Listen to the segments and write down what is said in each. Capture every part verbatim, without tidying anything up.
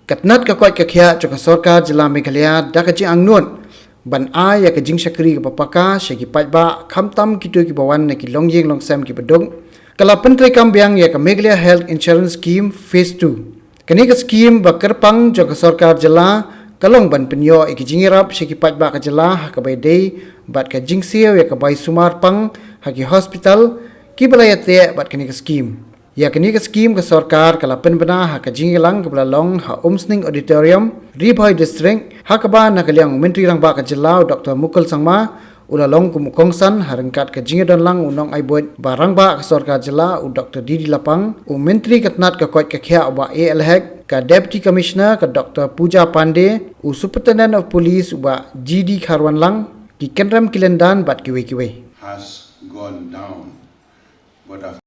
Ka tnat ka koit ka khiah jong ka sorkar jylla Meghalaya da ka jingangnud ban ai ïa ka jingshakri kaba paka sha ki paidbah, khamtam kito kiba wan na ki longïing longsem kiba duk, ka la pyntreikam biang ïa ka Meghalaya Health Insurance Scheme Phase two. Kane ka skhim ba kyrpang jong ka sorkar jylla ka long ban pynïoh ïa ki jingïarap sha ki paidbah ka jylla ha kaba ïadei bad ka jingsiew ïa ka bai sumar pang ha ki hospital kiba la ïateh bad kane ka skhim. Ïa kane ka skhim ka sorkar ka la pynbna ha ka jingïalang kaba la long ha Umsning Auditorium, Ri Bhoi District, ha kaba na ka liang u Myntri Rangbah ka jylla u Doctor Mukul Sangma u la long kum u kongsan ha ryngkat ka jingïadonlang u nongai buit ba rangbah ka sorkar jylla u Doctor D D Lapang, u Myntri ka tnat ka koit ka khiah u Bah A L Hek, ka Deputy Commissioner ka Doctor Pooja Pandey, u Superintendent of Police u Bah G D Kharwanlang, ki kynrem ki lyndan bad kiwei kiwei. Has gone down, but after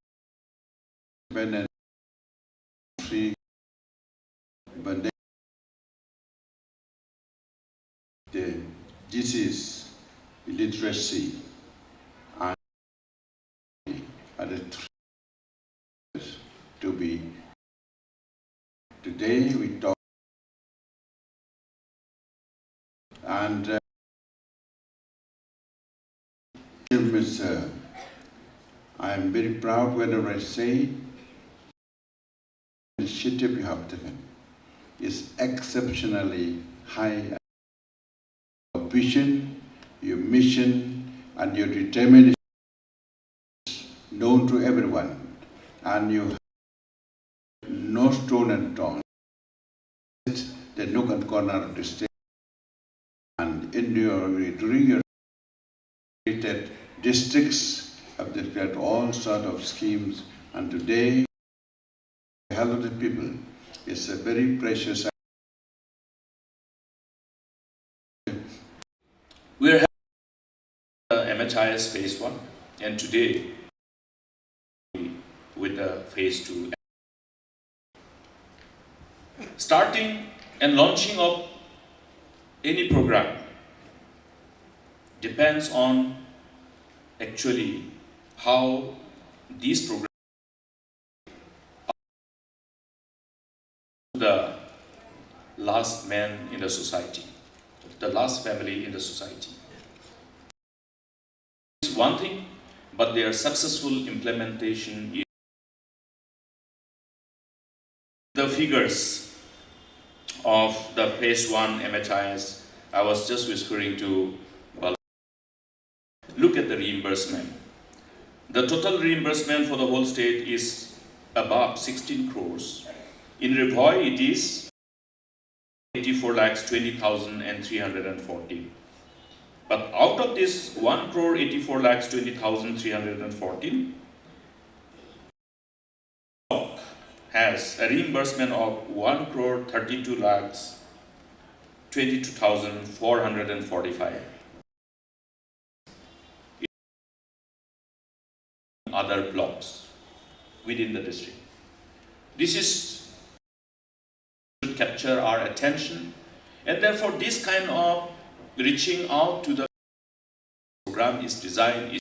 independence, free, but the, the disease, illiteracy, and, and the threat to be. Today we talk and, uh, Mister, I am very proud whenever I say initiative you have taken is exceptionally high. Your vision, your mission, and your determination known to everyone, and you have no stone unturned. The nook and corner of the state, and in your, during your districts have declared all sort of schemes, and today the health of the people is a very precious. We're having the M H I S phase one, and today with the phase two. Starting and launching of any program depends on actually how these programs the last man in the society, the last family in the society. It's one thing, but their successful implementation is the figures of the phase one M H I S. I was just whispering to, well, look at the reimbursement. The total reimbursement for the whole state is about sixteen crores. In Ri Bhoi, it is eighty-four lakhs twenty thousand and three hundred and fourteen. But out of this one crore eighty-four lakhs twenty thousand three hundred and fourteen, has a reimbursement of one crore thirty-two lakhs twenty-two thousand four hundred and forty-five. Other blocks within the district. This is should capture our attention, and therefore this kind of reaching out to the program is designed